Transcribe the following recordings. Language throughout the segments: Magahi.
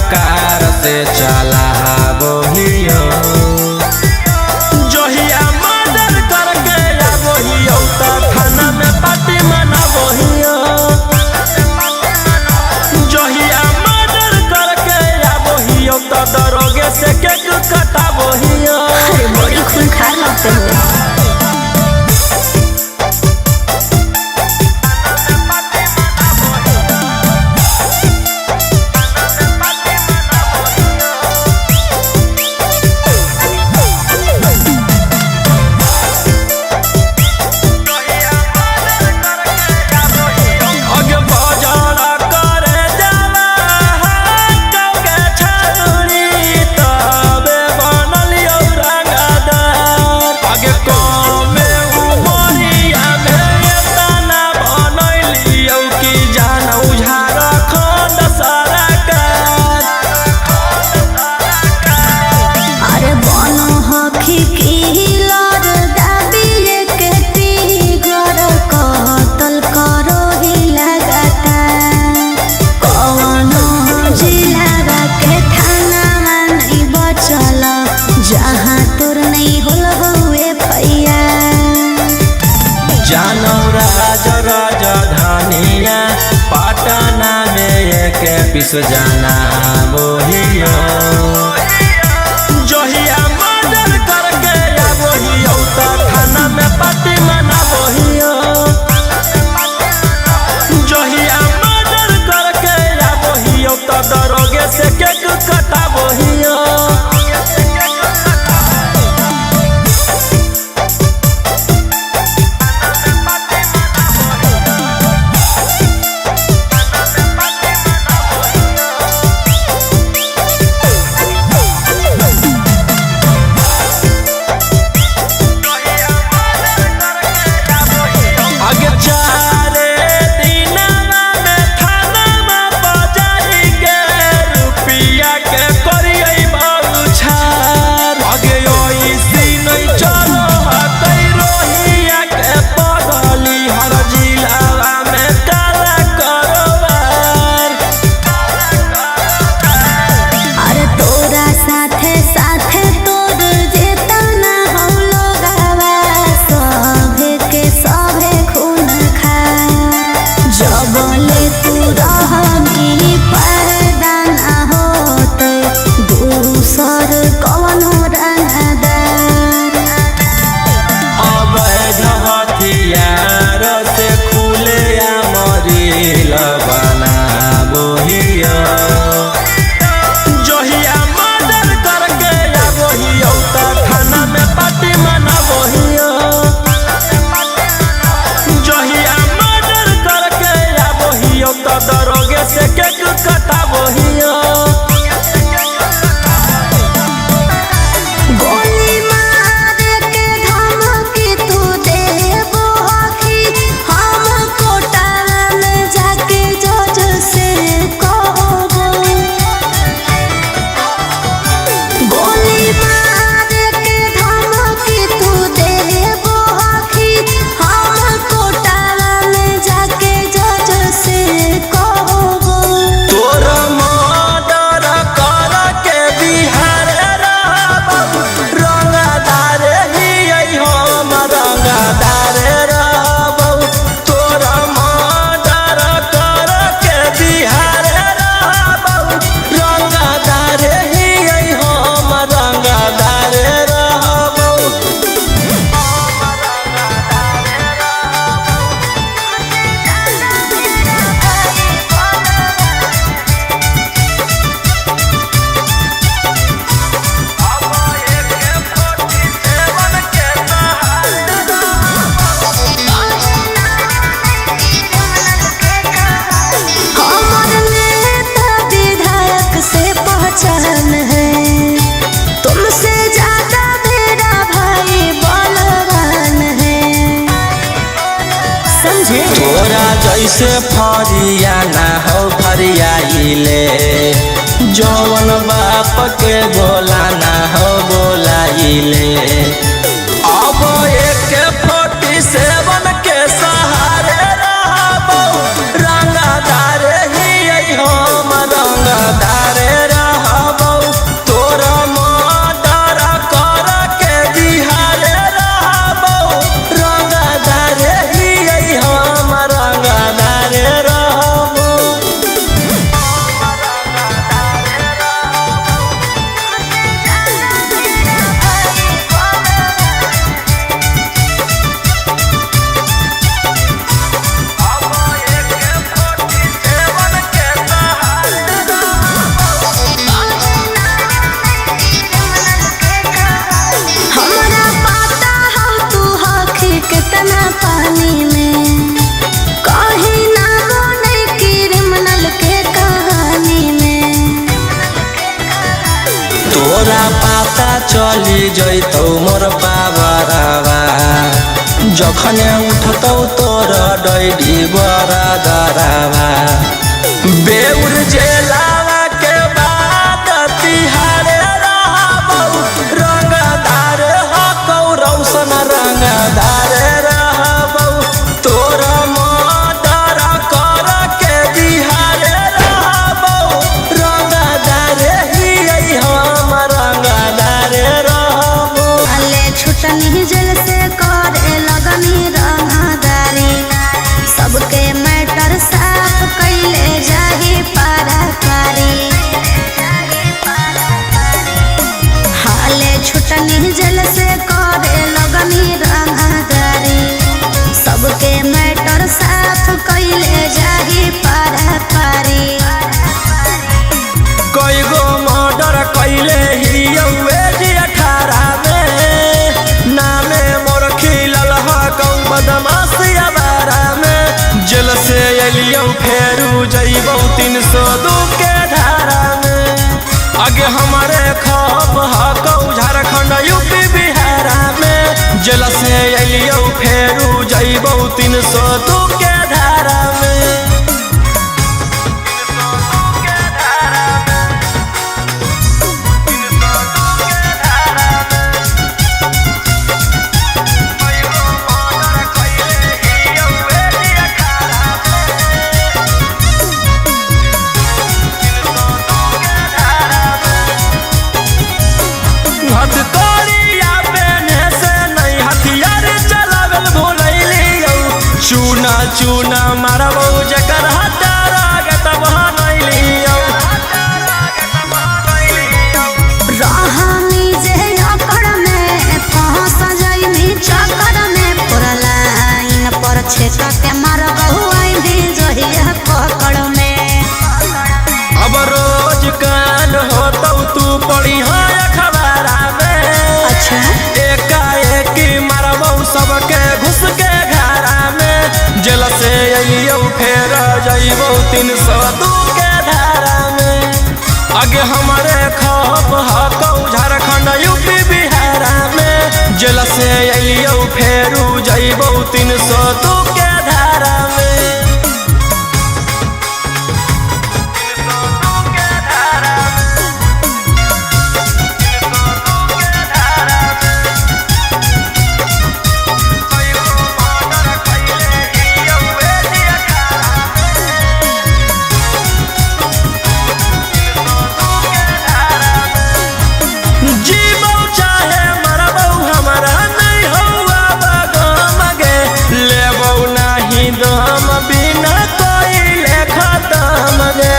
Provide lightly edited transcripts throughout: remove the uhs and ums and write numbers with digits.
सरकार से चला बोहियो। जहिया मर्डर करके आबोहियो त थाना में पार्टी मनाबोहियो। जहिया मर्डर करके आबोहियो त दरोगे से केक कटाबोहियो। अरे बड़ी खूंखार लगते हो। जहाँ तोर नहीं होल हुए भैया जानौ राज राजधानिया पटना में एक पिस जाना बोहियो। जहिया मर्डर करके आबोहियो त थाना में पार्टी मनाबोहियो। जहिया मर्डर करके आबोहियो त दरोगे से केक कटाबोहियो। जहिया मर्डर करके आबोहियो त थाना में पार्टी मनाबोहियो। जहिया मर्डर करके आबोहियो त दरोगे से केक कटाबोहियो। गोली मार के धमकी तू देबो हकी, हम कोटाला में जाके जज से कहबो। गोली मार के धमकी तू देबो हकी, हम कोटाला में जाके जज से कहबो। तोर मर्डर करके बिहार रहबौ, रंगदार हियै हम रंगदार रहबौ। तोर मर्डर करके बिहार रहबौ, रंगदार हियै हम रंगदार रहबौ। हमर नेता विधायक से पहचान है, तुमसे ज्यादा मेरा भाई बलवान है। समझे? तोरा जैसे फरिया ना हो फरियाइले, जवन बाप के बोला ना हो बोलाइले। अब AK-47 के सहारे रहबौ, रंगदार हियै हम रंगदार। चली जैतौ मोर पावरवा। जखने उठतौ तोर डैडी बड़ा दरावा। बेउर जेलावा के बाद तिहारे रहबौ, रंगदार हकौ रौशन रंगदार रहबौ। तोर मर्डर कर के बिहारे रहबौ, रंगदार हियै हम रंगदार रहबौ। अले छुटनी जेल से करे लगनी रंगदारी, सबके मैटर साफ कैले जाही पारा पारी। हाले छुटनी जेल से करे लगनी रंगदारी, सबके मैटर साफ कैले जाही पारा पारी। कई गो मर्डर कैले हियौ जी 18 में, नामे मोर खिलल हकौ बदमाशी अबारा में। जेल से एलियौ फेरू जैबौ 302 के धारा में। आगे हमारे खौफ हकौ झारखंड यूपी बिहारा में। जेल से एलियौ फेरू जैबौ 302 के धारा में। हथकड़िया पहने से नहीं हथियार चलावेल भुलैलियौ। चूना चूना मारबौ जकर हटारा गतब नैलियौ। रहनी जे अकड़ में फंस जइमी चक्कर में, पूरा लाइन पर छेक के मारबहु आइभी जहिया पकड़ में। अब रोज कान होतौ तू पड़ी है अखबारा में। अच्छा। एकाएकी मारबौ सबके घुस के घरा में। जेल से अइयौ फेर जइबौ 302 के धारा में। आगे हमारे खौफ हकौ झारखंड यूपी बिहारा में। जेल से अइयौ फेरू जइबौ 302 के धारा में। जीबौ चाहे मरबौ हमरा नहीं हौवा बगम गे। लेबौ नाही दम बिना कोई खतम गे।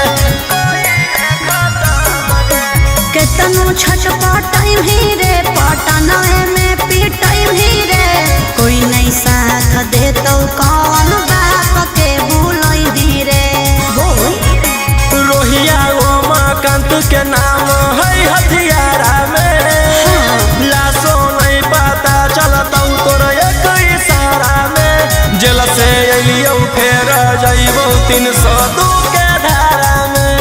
केतनो छटपटाई भी रे पटनाए में पिटाई भी रे, कोई नहीं साथ देतो कौन बाप के भूलई भी रे। बोल रोहिया उमाकांत के नाम है हथियारा में। लाशो नहीं पता चलतौ तोर एक इशारा में। जेल से अइयौ फेर जइबौ 302 के धारा में।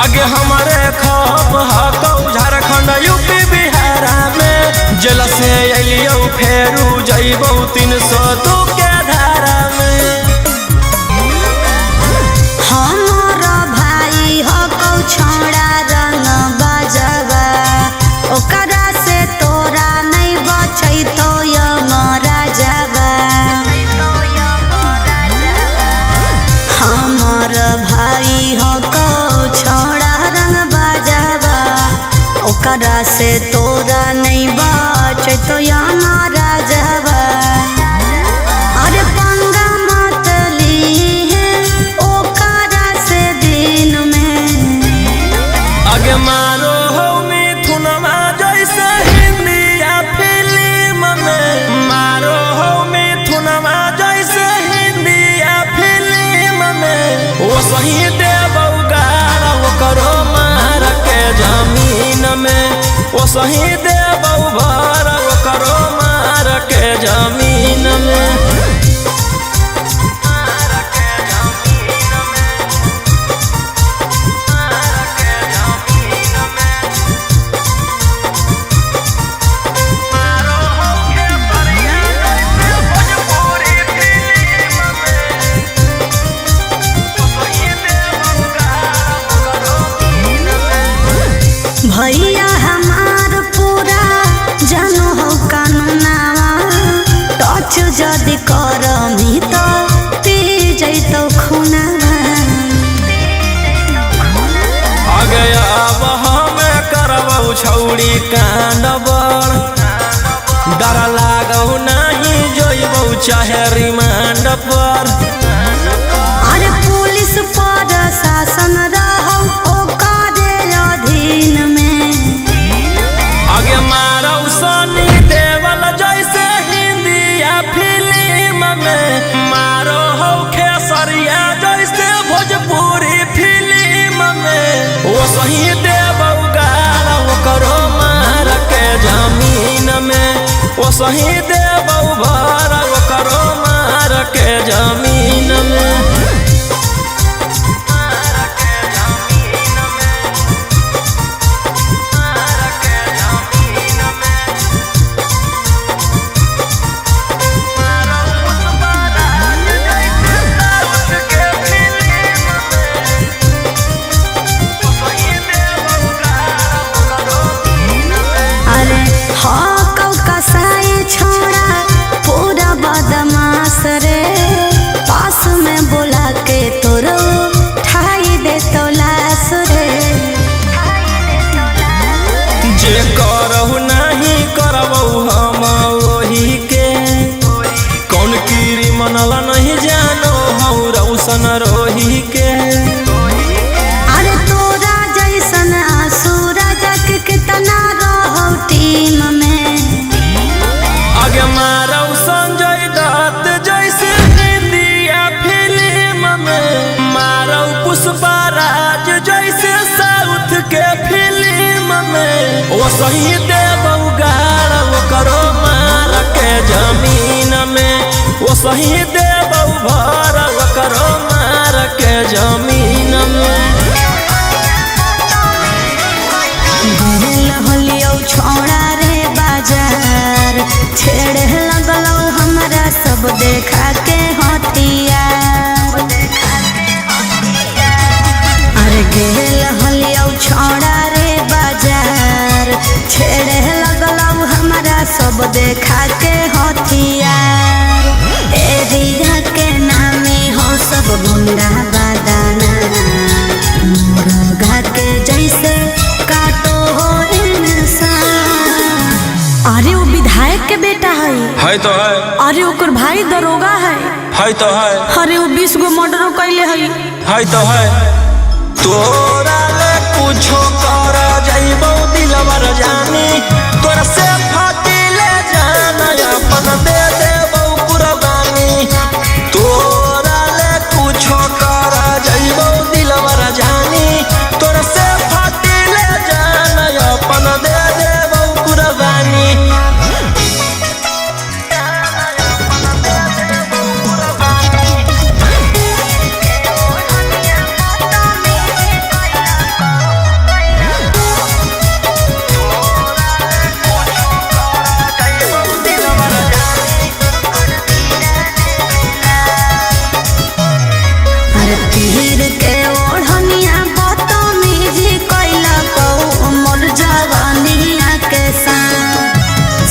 आगे हमारे खौफ हकौ झारखंड यूपी बिहारा में। जेल से अइयौ फेरू जइबौ 302 के धारा में। हमर भाई हकौ छौड़ा रंग बजवा, ओकरा से तोरा नहीं बचैतो यमराजवा। हमर भाई हकौ छौड़ा रंग बजवा, ओकरा से तोरा नहीं बचैतो यमराजवा। अरे पंगा मत लीहे ओकरा से दिन में। आगे मारो हो मिथुनमा जैसे हिंदिया फिल्म में। मारो हो मिथुनमा जैसे हिंदिया फिल्म में। वो सही देबौ गारा ओकरो मार के जमीन में। वो सही देबौ भर ओकरो मार के जमीन में। जदि करमी त पी जैतौ खुनावा। अगे अब हमें करबौ छौड़ी कांड बड़, डर लागौ नहीं जइबौ चाहे रिमांड पर। अरे पुलिस पर शासन रहौ ओकरे अधीन में। आगे मारौ सनी देवल जैसे हिंदिया फिल्म में, मारो हौ खेसरिया जैसे भोजपुरी फिल्म में। ओ सही देबौ गाल ओकरो मार के जमीन में, ओ सही देबौ भर ओकरो मार के जमीन में। अरे हाँ कौ कसाई छोड़ा पूरा बदमाश रे, पास में बोला के तोरो ठाई दे तो लाश रे। जे करहु नहीं करबौ हम ओही के, कौन कीरी मनला नहीं जानो हौ रौशन रोही के। अरे तोरा जैसन सूरज के कितना रहो टीम में। आगे मारौ संजय दत्त जैसे हिंदिया फिल्म में, मारौ पुष्पा राज जैसे साउथ के फिल्म में। ओ सही देबौ गाल ओकरो मार के जमीन में, ओ सही देबौ भर ओकरो मार के जमीन में। गेल होलियौ छौड़ा रे बाजार, छेड़े लगलौ हमरा सब देखा के हथियार। अरे गेल होलियौ छौड़ा रे बाजार, छेड़े लगलौ हमरा सब देखा के हथियार। एरिया के नामे हो सब गुंडा बादाना, मुर्गा के जैसे काटो हो इंसान। अरे वो विधायक के बेटा है। है तो है। अरे ओकर भाई दरोगा है। है तो है। अरे वो 20 गो मर्डरो कैले है। है तो है। तोरा ले कुछो कर जइबौ दिलवर जानी, तोरा से फाटिले जान अपन दे देबौ कुर्बानी। तोरा ले कुछो कर जइबौ दिलवर जानी, तोरा से फाटिले जान अपन दे देबौ कुर्बानी। अरे तीर के ओढ़निया बदतमीजी कैला कौ मोर जवानिया के साथ।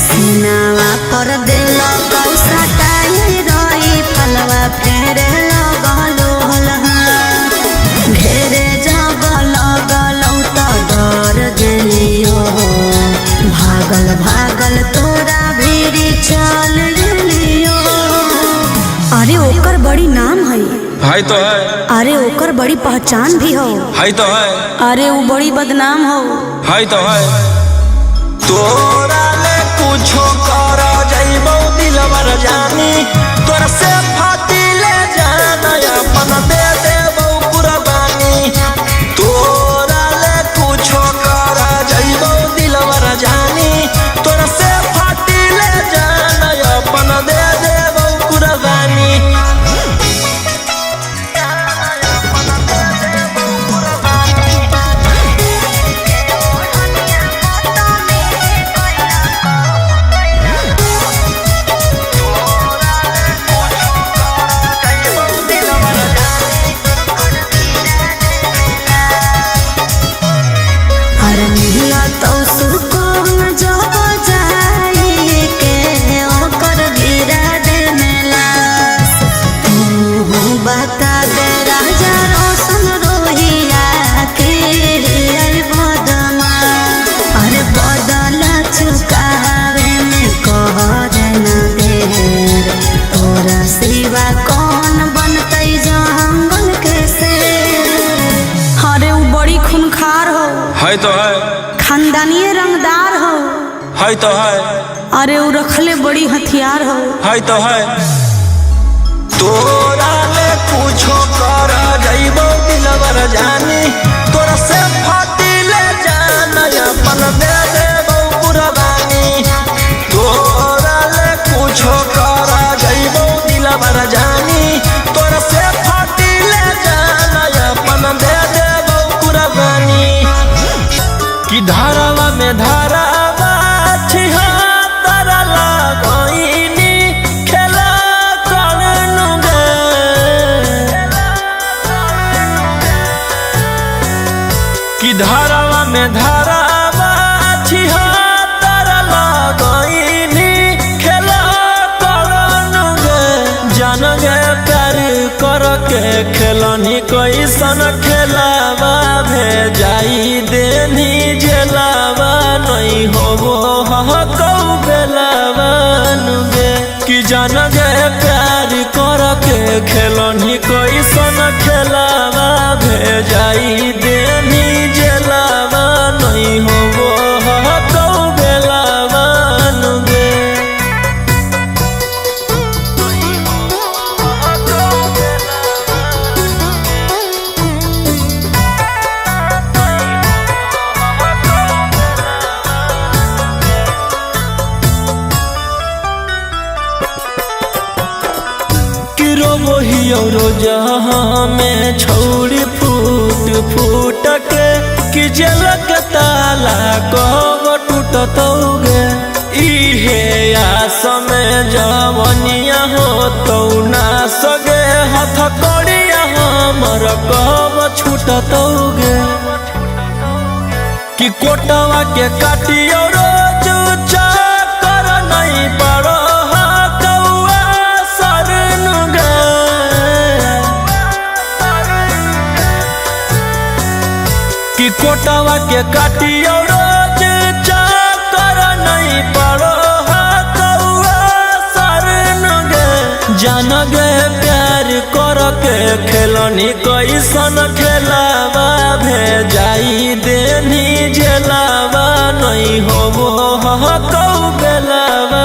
सीनावा पर देल कौ सटाई रही फलवा फेरे लगलो हलहा। घेरे जब लगलौ त डर गेलियो, भागल भागल तोरा भीड़ चल गेलियो। अरे ओकर बड़ी नाम है। है तो है। अरे ओकर बड़ी पहचान भी हो। है तो है। अरे वो बड़ी बदनाम हो। है तो है। तोरा ले कुछो कर जइबौ दिलवर जानी, तोरा से फाटिले जान अपन दे देबौ कुर्बानी। तोरा ले कुछो कर जइबौ दिलवर जानी, तोरा से फाटिले जान अपन दे देबौ कुर्बानी। Oh, है तो है। खानदानी रंगदार हो। है तो है। अरे वो रखले बड़ी हथियार हो। है तो है। तोरा ले कुछो कर जइबो दिलवर जानी, तोरा से फाटी ले जान अपन दे देबो कुर्बानी। तोरा ले कुछो कर जइबो दिलवर जानी, तोरा से फाटी ले जान अपन दे देबो कुर्बानी। कि धारावा में धारावा छिहत्तर लगइनी खेला करनु गे। कि धारावा में धारावा छिहत्तर लगइनी खेला करनु गे। जान गे प्यार कर के खेलनी कैसन खेलावा भेजाई देनी जेलावा नहीं होबो हकौ बेलावा नुगे। कि जान गे प्यार कर के खेलनी कैसन खेलावा भेजाई देनी जेलावा नहीं होबो हकौ बेलावा नुगे। रोजहाँ में छौड़ी फूट फूट के कि जलक ताला कब टूटतौगे। इहे आस में जवनिया हो तौ ना सगे हथ कड़िया हमर कब छूटतौगे। कि कोटवा के काटियो रोज चक्कर नहीं पड़ो कौआ सरनु गे। कि कोटवा के काटियो रोज चक्कर नहीं पड़ो कौआ सरनु गे। जान गे प्यार कर के खेलनी कैसन खेलावा भेजाई देनी जेलावा नहीं होबो हकौ बेलावा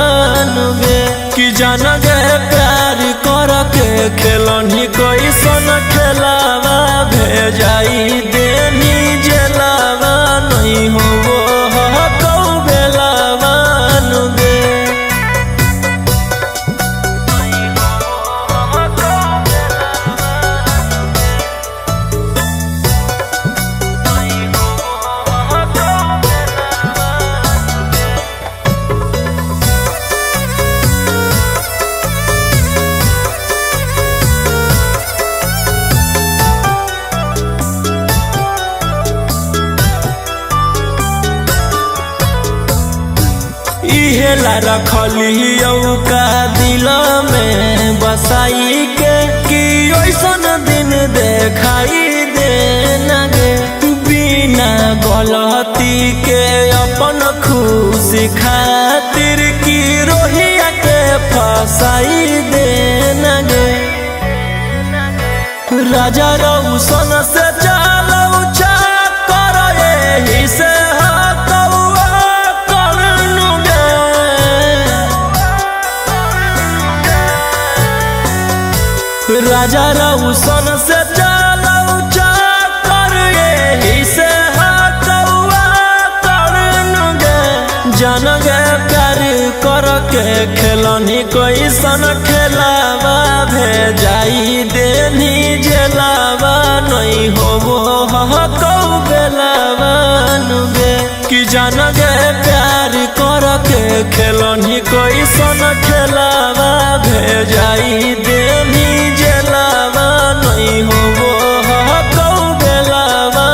नुगे। कि जान गे प्यार कर के खेलनी कैसन खेलावा भेजाई देनी जेलावा नहीं होबो हकौ बेलावा नुगे। इहेला रखलियौ का दिल में बसाई के कि ओइसन दिन देखाई दे गे। बिना गलती के अपन खुशी खातिर की रोहिया के फसाई दे गे। राजा रौशन से चलौ चक्कर एही से हकौआ करनु गे। राजा रौशन से चलौ चक्कर एही से हकौआ करनु गे। जान गे प्यार कर के खेलनी कैसन खेलावा भेजाई देनी जेलावा नहीं होबो हकौ बेलावा नुगे। कि जान गे प्यार कर के खेलनी कैसन खेलावा भेजाई देनी जेलावा नहीं होबो हकौ बेलावा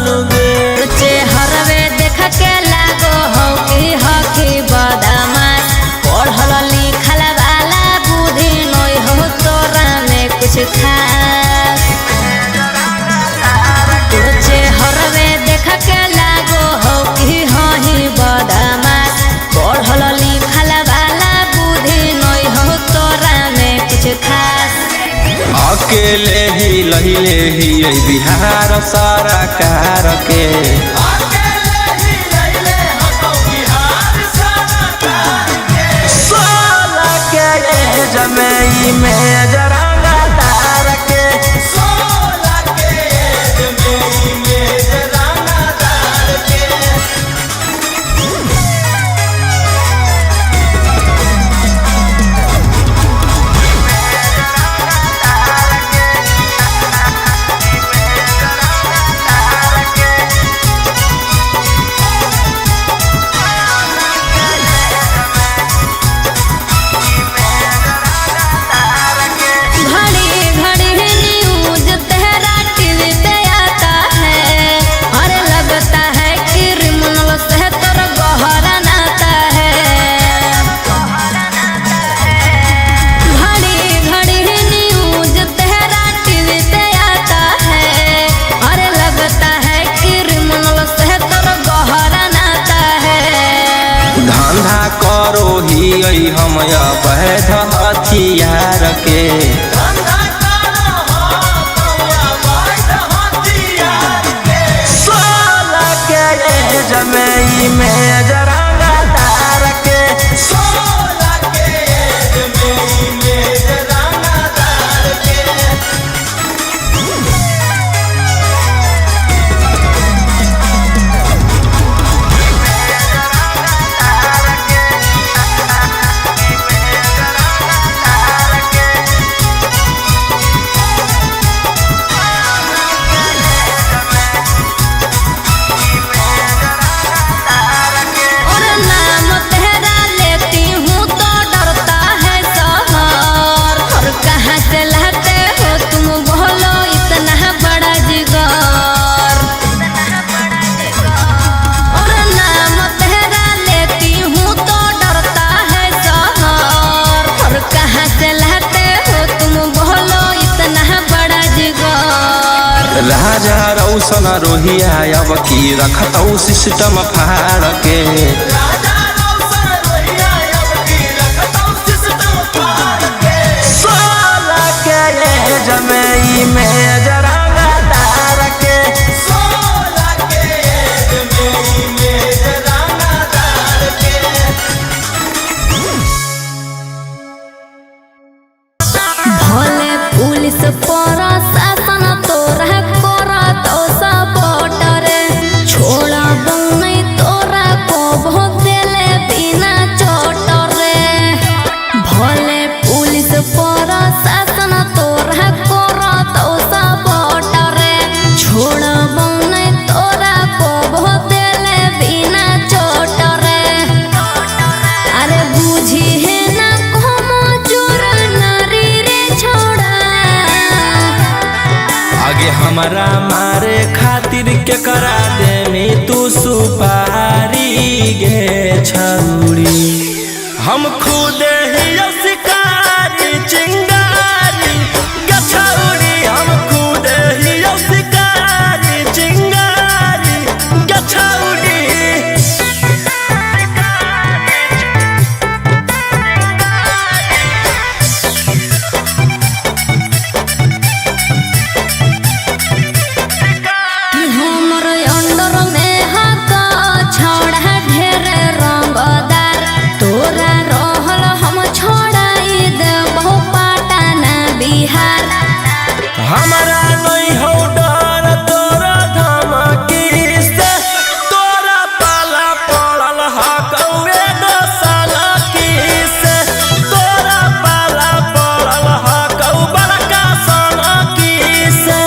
नुगे। चेहरवे देख के लागो हो कि हकी बदमाश, पढ़ल लिखल वाला बुद्धि नहीं हो तोरा में कुछ खास। चेहरवे देख के लागो हो कि हही बदमाश, पढ़ल लिखल वाला बुद्धि नहीं हो तोरा में कुछ खास। अकेले ही लहिले ही बिहार सरकार के। इमेज रंगदार के। 16 के एज में इमेज रंगदार के। घड़ी घड़ी न्यूज तेरा टीवी पे आता है, और लगता है क्रिमिनल से तोर गहरा नाता है। घड़ी घड़ी न्यूज तेरा टीवी पे आता है, और लगता है क्रिमिनल से तोर गहरा नाता है। धंधा करो ही हम अवैध हथियार के। 16 के एज में इमेज रंगदार के। 16 के एज में इमेज रंगदार के। और नाम तेरा लेती हूँ तो डरता है शहर, और कहाँ से लाते हो तुम बोलो इतना बड़ा जिगर। और नाम तेरा लेती हूँ तो डरता है शहर, और कहाँ से लाते हो तुम बोलो इतना बड़ा जिगर। राजा रौशन रोहिया अब की रखतौ सिस्टम फाड़ के। 16 के एज में इमेज रंगदार के। 16 के एज में इमेज रंगदार के। भले पुलिस प्रशासन तोरा करत सपोर्ट रे, छोड़ा नहीं तोरा को देले बिना चोट रे। भले पुलिस प्रशासन तोरा करत सपोर्ट रे, छोड़ा नहीं तोरा को देले बिना चोट रे। अरे बुझी है ना como चोर नारी रे छोड़ा। आगे हमारा मारे खातिर के करा दे में तू सुपारी गे छौरी। हम खुद ही शिकारी चिंगारी गछौरी। हम खुद ही शिकारी चिंगारी गछौरी। कि हमर अंडर में हक छोड़ा ढेर रंगदार, तोरा रहल हम छोड़ाई देबो पटना बिहार। हमारा नहीं हो डर तोरा धमकी से, तोरा पाला पड़ल हकौए दोसाला की से, तोरा पाला पड़ल हकौ बड़का सोना की से।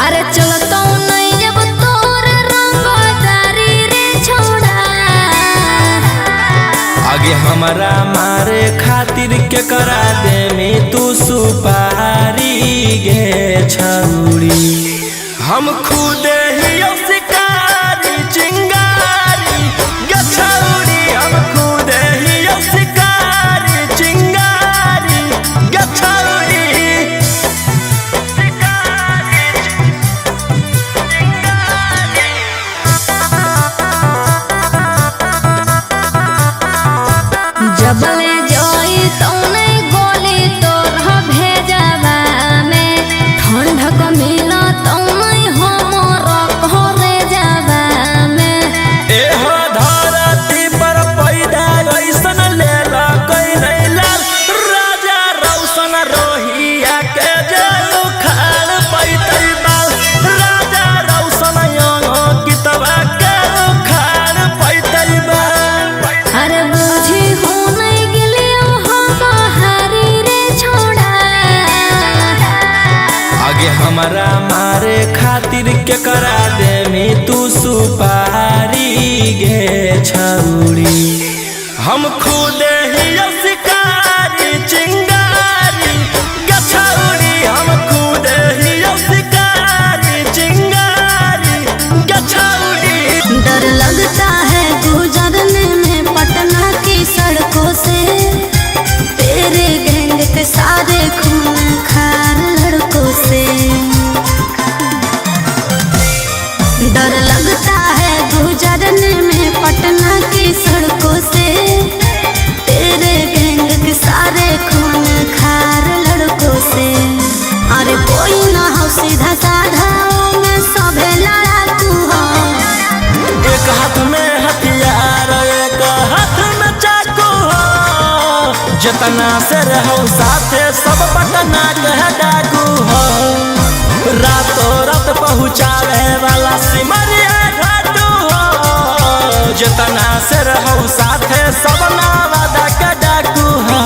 अरे चलतो नहीं जब तोर रंगदारी रे छोड़ा। आगे हमारा मारे खातिर के करा दे में तू सुपारी गे छौरी। हम खुद ही शिकारी चिंगारी गछौरी। हम खुद ही शिकारी चिंगारी गछौरी। जबले जोई तौने गोली तोर भेजबा में, ठंडक मिल तौने हमर घर डर लगता है गुजरने में पटना की सड़कों से, तेरे गैंग के सारे खून खार लड़कों से। डर लगता है गुजरने में पटना की सड़कों से, तेरे गैंग के सारे खून खार लड़कों से। अरे कोई ना हो सीधा साधा में सभे लड़ाकू हो। एक हाथ में हथियार एक हाथ में चाकू हो, जितना से रहो साथे सब पटना के डाकू हो। रातों रात पहुँचावे वाला सिमरिया घाटू हो, जितना से रहो साथे सब नवादा के डाकू हो।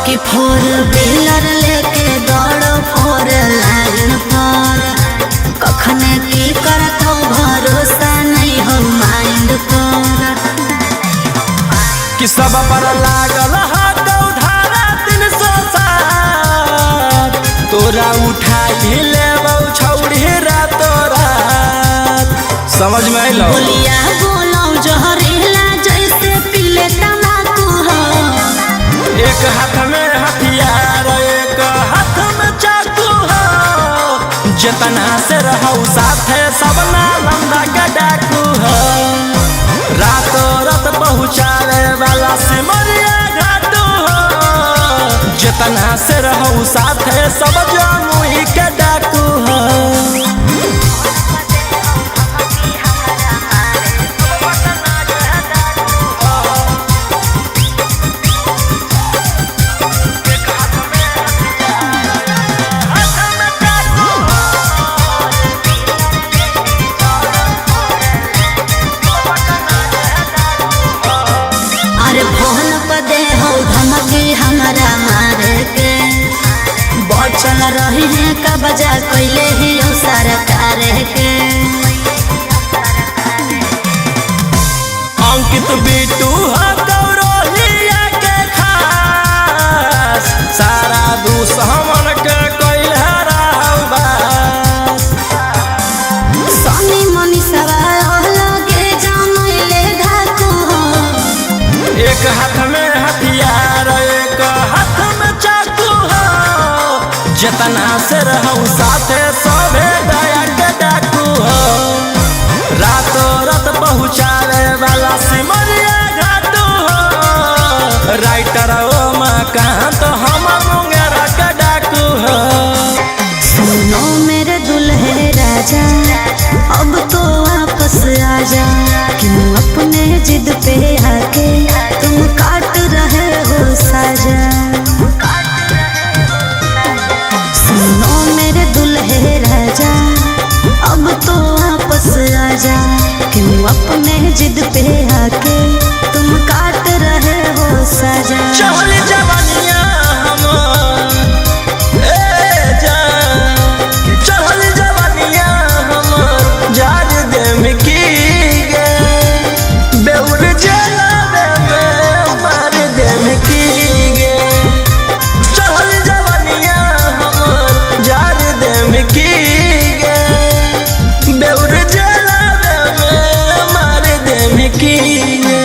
कि फोर व्हीलर लेके दौड़ो फोर लाइन पर, कखने की करतो भरोसा नहीं हो माइंड पर। कि सब पर लागल हाथ धारा 307, तोरा उठाई लेबौ छौड़ी रातो रात। समझ में अइलौ? बोलिया बोलो जहरीला जैसे पीले तम्बाकू हो। एक हाथ में हथियार एक हाथ में चाकू हो, जितना से रहो साथे सब नालंदा के डाकू हो। रातों रात पहुँचावे वाला सिमरिया घाटू हो, जितना से रहो साथे सब जमुई के डाकू हो। अरे फोन पर दे हो धमकी हमरा मारे के, बचल रही है कब्जा कैले ही हो सरकार के। अंकित बिट्टू हो गौरोहिया के खास, सारा दुश्मन के कैल हराबास। सोनी मनी सवार लगे जानले धाकू हो। एक हाथ में हथियार एक हाथ में चाकू हो, जितना से रहो साथे सभे दया के डाकू हो। रातों रात पहुँचावे वाला सिमरिया घाटू हो, राइटर ओ मकान तो हम मुंगेरा के डाकू हो। सुनो मेरे दुल्हे राजा, अब तो वापस आ जा, क्यों अपने जिद पे आके तुम काट रहे हो साजा। सुनो मेरे दुल्हे राजा, अब तो वापस आ जा, क्यों अपने जिद पे आके तुम काट रहे हो साजा। चहल जवानिया हम ए जान, चहल जवानिया हम जार देम की गे, बेउर जलावे में मार देम की गे। चहल जवानिया हम जार देम की गे, बेउर जलावे में मार देम की गे।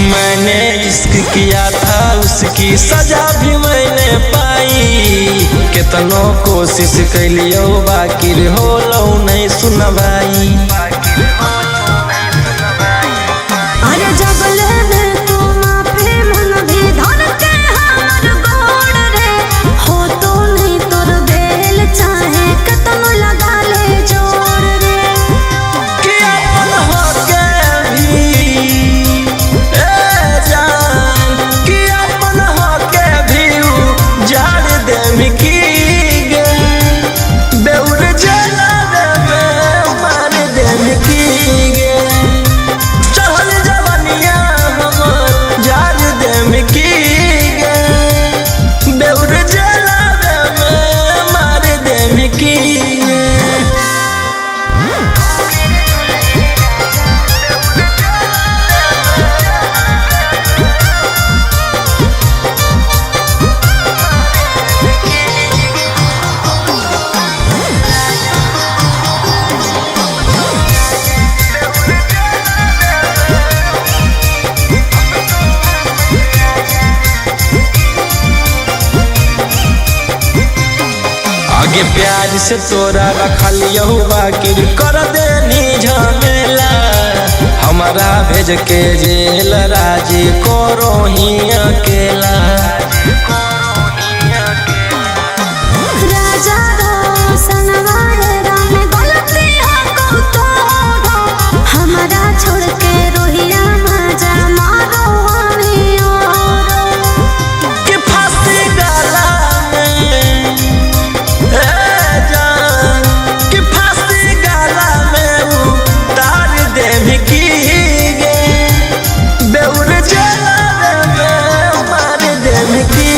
मैंने इश्क किया था उसकी सजा भी मैंने पाई, केतनो कोशिश कैलियो बाकी होलो नहीं सुनवाई। अरे जब लेबे तू माफी मन भी धर के हमर गोड़ रे, हो तो नहीं तोर बेल चाहे आगे प्यार से तोरा रखलियहु बाकी कर देनी झमेला। हमारा भेज के जेल राजी करो ही अकेला। राजा रोशन वाले राम गलती हो तो हमारा छोड़ के रोहिया मजा मारो हमें और। कि फांसी गला में ए जान, कि फांसी गला में उतार देवी की गे, बेउर जला में मार देवी की।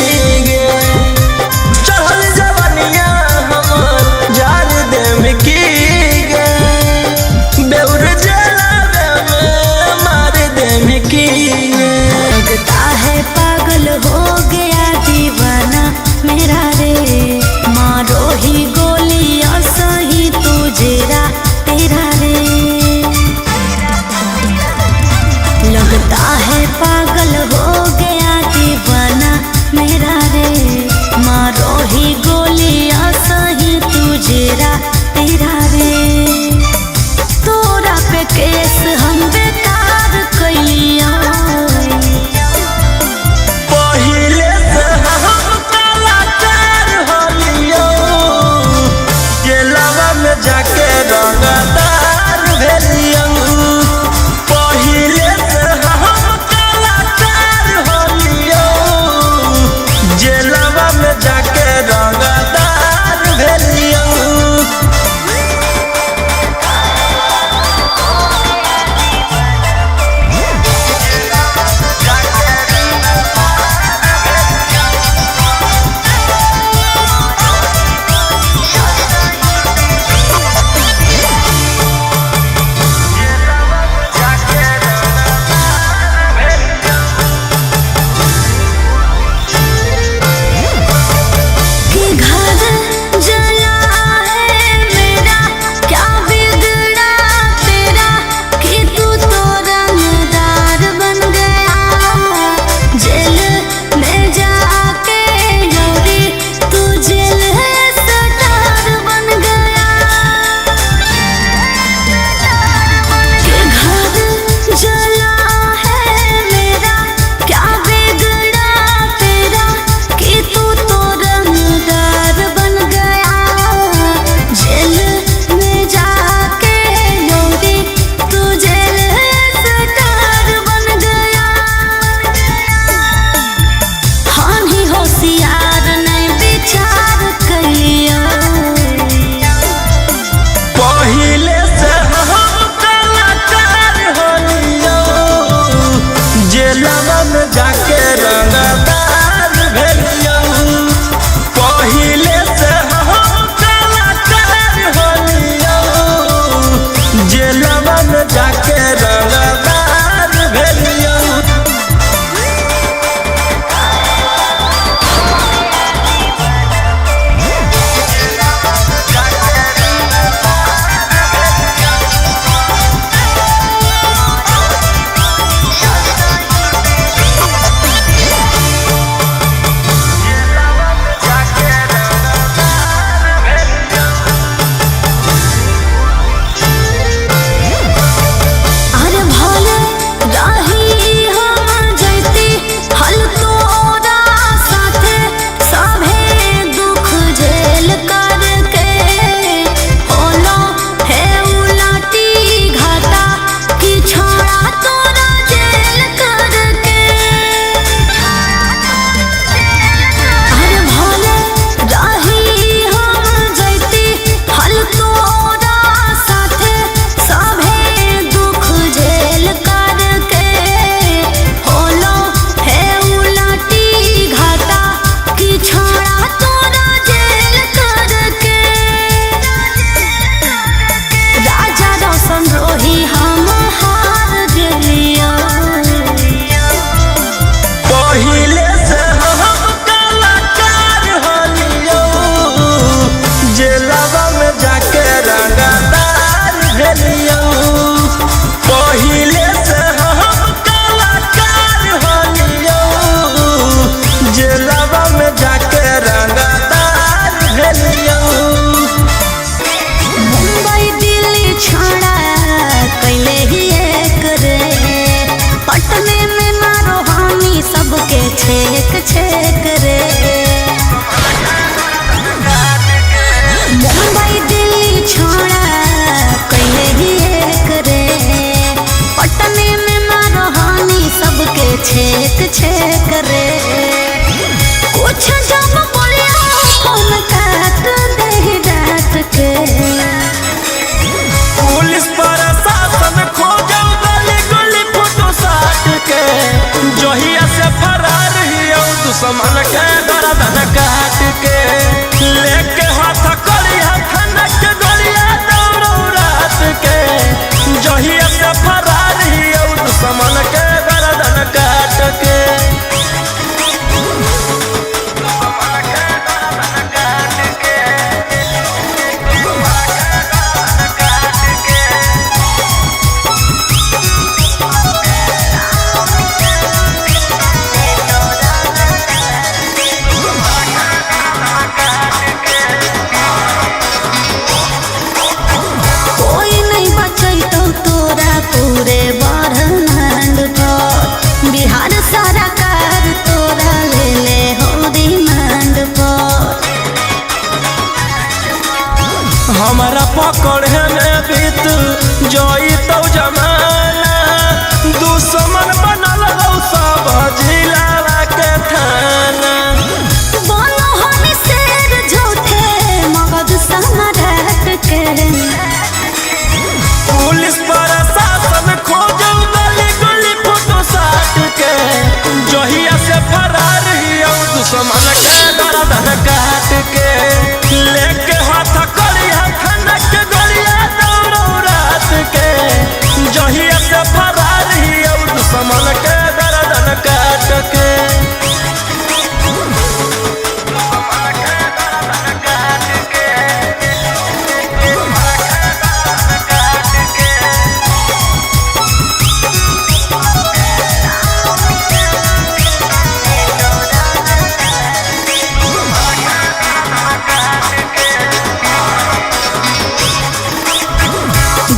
छेक छेक रे। मुंबई दिल्ली छोड़ा कैले ही एक रे, पटने में मारो हानि सबके छेक छेक रे। कुछ जब बोलिया फोन काट दे डांट के। पुलिस प्रशासन खोजल गली गली फोटो साट के, जहिया से फरार हियौ दुश्मन के गर्दन काट के। लेके हाथ करिया थाना के गलिया दौड़ौ रात के, जहिया से फरार हियौ दुश्मन के गर्दन काट के। कोई नहीं बचैतौ तोरा पूरे ब्रह्मांड पर, बिहार सरकार तोरा ले ले हो डिमांड पर। हमारा पकड़े में बीत जइतौ जमाना, दुश्मन बनल हौ सब जिला के थाना। बोलो हम शेर झूठे मगध सम्राट के। पुलिस प्रशासन खोजल गली गली फोटो साट के, जहिया से फरार हियौ दुश्मन के गर्दन काट के। लेके हाथ करिया थाना के गलिया दौड़ौ रात के, जहिया से फरार हियौ दुश्मन के गर्दन काट के।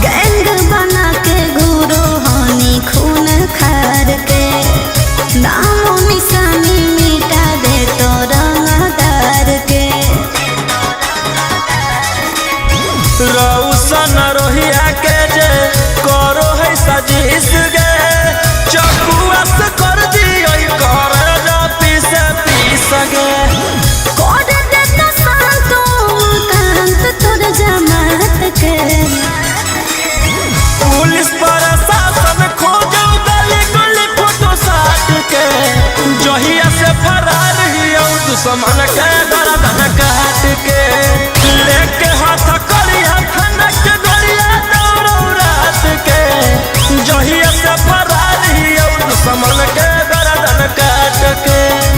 गैंग बना के घूरो हानि खून खार के, नामो निशानी मिटा दे तो रंगदार के। रौशन